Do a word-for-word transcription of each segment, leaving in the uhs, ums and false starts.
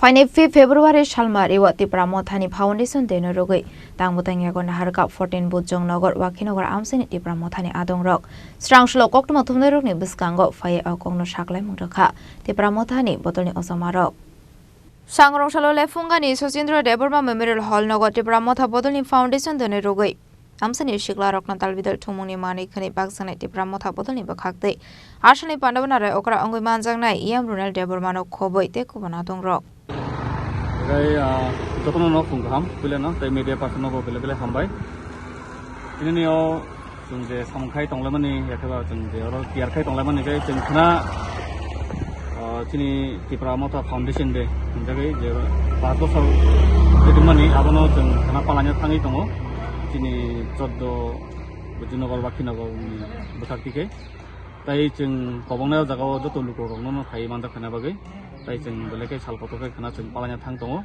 Painai fifth February salma riwa Tipra Mothani Foundation Day no rugwi tang bwtang yago Naharkap fourteen Bujong Nogor, Wakhinagar amchaini Tipra Mothani adongrok srang slo koktwma thumnairokni bwskango phaiwi o kokno saklaimung rwkha Tipra Mothani bodolni ojomarok. Sangrong salo Lephungani Sachindra Debbarma Memorial Hall nogo Tipra Motha bodolni Foundation Day no rugwi amchaini siklarokno talbidal thumungni manwi khwnwi bakjaknai Tipra Motha bodolni bwkhak tei asalni pandabana rai okra wngwi manjaknai E M Runel Debbarmano khobwi tei kubun adongrok. Tei, ah, jotono no phung kaham puilano tei media person no bo belai belai hambai. Tinini o chwng je samung khai tonglaimani, yakhe ba chwng je oro tiyar khai tonglaimani khe chwng khna, ah, chini Tipra Motha Foundation Day hinjagwi je paanch bochor ridimani abono chwng khna palanya thangwi tongo. Chini choddo Bujinogor Bakhinogor ni bwkhak tikhe. Tai chwng kobongnai o jaga o joto lukurokno no phaiwi manjak khaina bagwi. Tai chwng belai khe sal kotor khe khna chwng palanya thang tongo.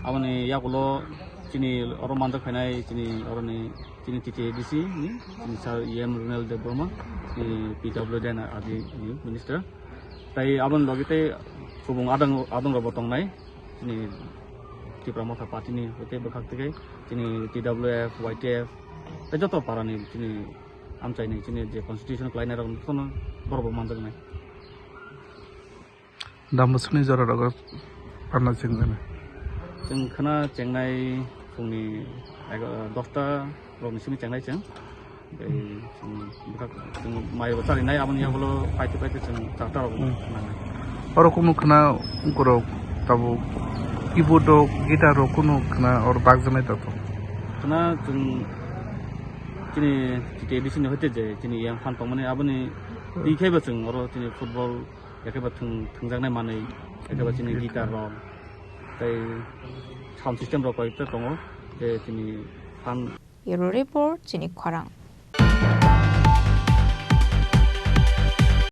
Aboni yagulo chini oro manjak khainai chini oroni chini T T A D C ni chini sir E M Runel Debbarma, chini P W D ni R D ni minister. Tai aboni logi tei kubung adang, adang rok bo tongnai. Chini Tipra Motha Party ni hoite bwkhak tei chini T W F, Y T F, tei joto para ni chini amchai ni chini je constitution khlainai rok jotono borok bo manjaknai. Dambusuni jora rogo parna chengjani. Chwng khna chengnai phungni ego-, dosta rokni simi chengnai chwng. Tei chwng bwkhak chwng mai bo charinai, aboni yagulo paite paite chwng charta rok Hmm. nangnai. Oro kunu khna borok tabuk keyboard rok, guitar rok kunu khna oro bakjaknai tabuk. Khna chwng chini T T A D C ni hoite je chini yang phan tongmani aboni Hmm. twi khaibo chwng oro chini football Ekheba thwng-, thwngjaknai manwi, ekheba chini Hmm. guitar rok, tei sound system rok koi ta tongo, je chini phan. Bureau Report, chini khorang.